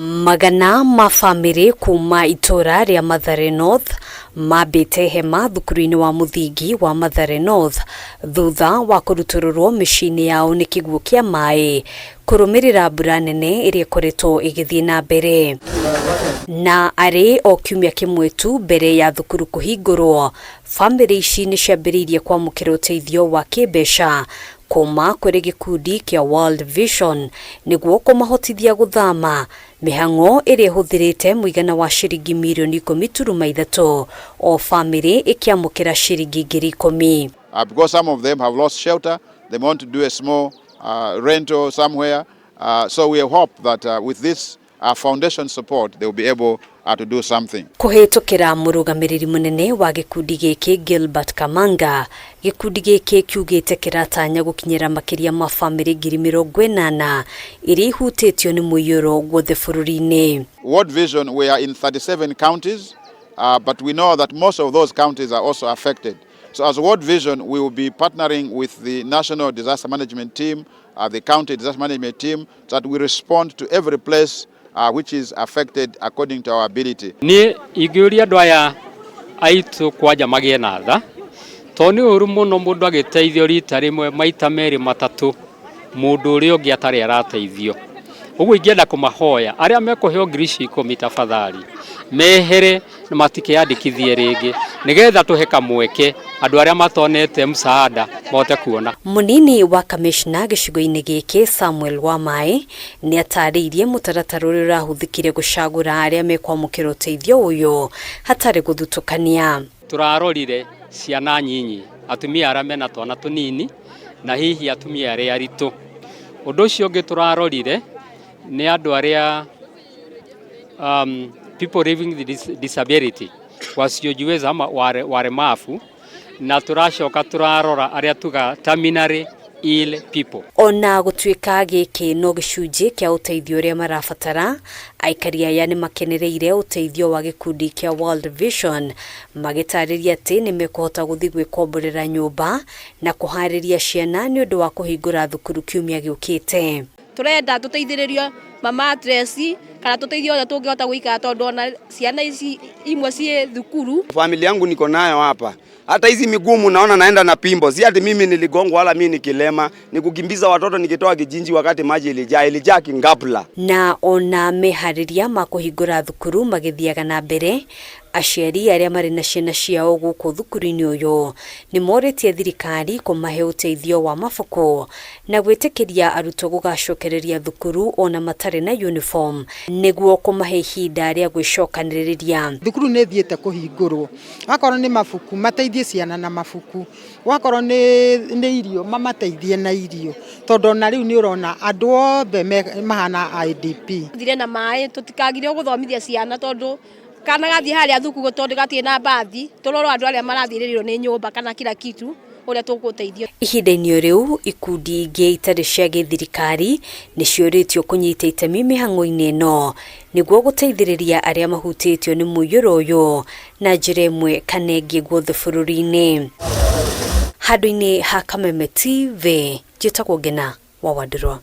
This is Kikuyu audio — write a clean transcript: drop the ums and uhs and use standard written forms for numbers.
Magana ma bamĩrĩ kuma itũra rĩa Mathare North mambĩte hema thukuru-inĩ wa mũthingi wa Mathare North thutha wa kũrutũrũrwo mĩciĩ-inĩ yao nĩ kĩguũ kĩa maĩ kũrũmĩrĩra mbura nene ĩrĩa ĩkoretwo ĩgĩthiĩ na mbere. Na arĩ o kiumia kĩmwe tu mbere ya thukuru kũhingũrwo, bamĩrĩ ici nĩ ciambĩrĩirie kwamũkĩra ũteithio wa kĩmbeca kuma kũrĩ gĩkundi kĩa World Vision nĩguo kũmahotithia gũthama mĩhang'o ĩrĩa ĩhũthĩrĩte mũigana wa ciringi mirioni 10.3 o bamĩrĩ ĩkĩamũkĩra ciringi 10,000. Because some of them have lost shelter, they want to do a small rental somewhere. So we hope that with this foundation support, they will be able to do something. Kũhĩtũkĩra mũrũgamĩrĩri mũnene wa gĩkundi gĩkĩ Gilbert Kamanga, gĩkundi gĩkĩ kiugĩte kĩratanya gũkinyĩra makĩria ma bamĩrĩ 80,000 iria ihutĩtio nĩ mũiyũro guothe bũrũri-inĩ. World Vision, we are in 37 counties, but we know that most of those counties are also affected. So as World Vision, we will be partnering with the National Disaster Management Team, the County Disaster Management Team, so that we respond to every place which is affected according to our ability. Niĩ ingĩũria andũ aya aitũ kwanja magĩe na tha, tondũ nĩ ũru mũno mũndũ agĩteithio rita rĩmwe maita merĩ matatũ, mũndũ ũrĩa ũngĩ atarĩ arateithio. Ũguo ingĩenda kũmahoya arĩa mekũheo 10,000 tafadhali mehere na matikeyandĩkithie rĩngĩ, nĩgetha tũhe kamweke andũ arĩa matonete msaada mahote kuona. Mũnini wa kamishna gĩcigo-inĩ gĩkĩ Samuel Wamaĩ nĩ atarĩirie mũtaratara ũrĩa ũrahũthĩkire gũcagũra arĩa mekwamũkĩra ũteithio ũyũ hatarĩ gũthutũkania. Tũrarorire ciana nyinyi, atumia arĩa mena twana tũnini na hihi atumia arĩa aritũ. Ũndũ ũcio ũngĩ tũrarorire nĩ andũ arĩa people living with disability, wasiojiweza ama waremavu, na tũracoka tũrarora arĩa tuga terminally ill people. Ona gũtuĩka gĩkĩ no gĩcunjĩ kĩa ũteithio ũrĩa marabatara, aikari aya nĩ makenereire ũteithio wa gĩkundi kĩa World Vision, magĩtarĩria atĩ nĩ mekũhota gũthiĩ gwĩkomborera nyũmba na kũharĩria ciana nĩ ũndũ wa kũhingũra thukuru kiumia gĩũkĩte. Turenda tuteithĩrĩrio ma mattress kana tuteithio ũrĩa tũngĩhota gũikara, tondũ ona ciana ici imwe ciĩ thukuru. Familia yangu niko nayo hapa. Hata hizi migumu naona naenda na pimbo. Si ati mimi niligongwa wala mimi ni kilema, ni kukimbiza watoto nikitoa kijinji wakati maji ilijaa, ilijaa kingapla. Na ona meharĩria ma kũhingũra thukuru magĩthiaga na mbere, aciari arĩa marĩ na ciana ciao gũkũ thukuru-inĩ ũyũ nĩ morĩtie thirikari kũmahe ũteithio wa mabuku na gwĩtĩkĩria arutwo gũgacokereria thukuru ona matarĩ na uniform nĩguo kũmahe ihinda rĩa gwĩcokanĩrĩria. Thukuru nĩ thiĩte kũhingũrwo, wakorwo nĩ mabuku mateithie ciana na mabuku, wakorwo nĩ irio mamateithie na irio, tondũ ona rĩu nĩ ũrona andũ othe mahana IDP. Thire na maĩ tũtikagire gũthomithia ciana, tondũ kana gathiĩ harĩa thukuru tondũ gatirĩ na mbathi, tũrorwo andũ arĩa marathiĩrĩrio nĩ nyũmba kana kila kitu ũrĩa tũgũteithio. Ihinda-inĩ rĩu, ikundi ingĩ itarĩ cia gĩthirikari nĩ ciũrĩtio kũnyita itemi mĩhang'o-inĩ ĩno nĩguo gũteithĩrĩria arĩa mahutĩtio nĩ mũiyũro ũyũ na njĩra ĩmwe kana ĩngĩ guothe bũrũri-inĩ. Handũ-inĩ ha Kameme TV, njĩtagwo Ngena wa Wandirwa.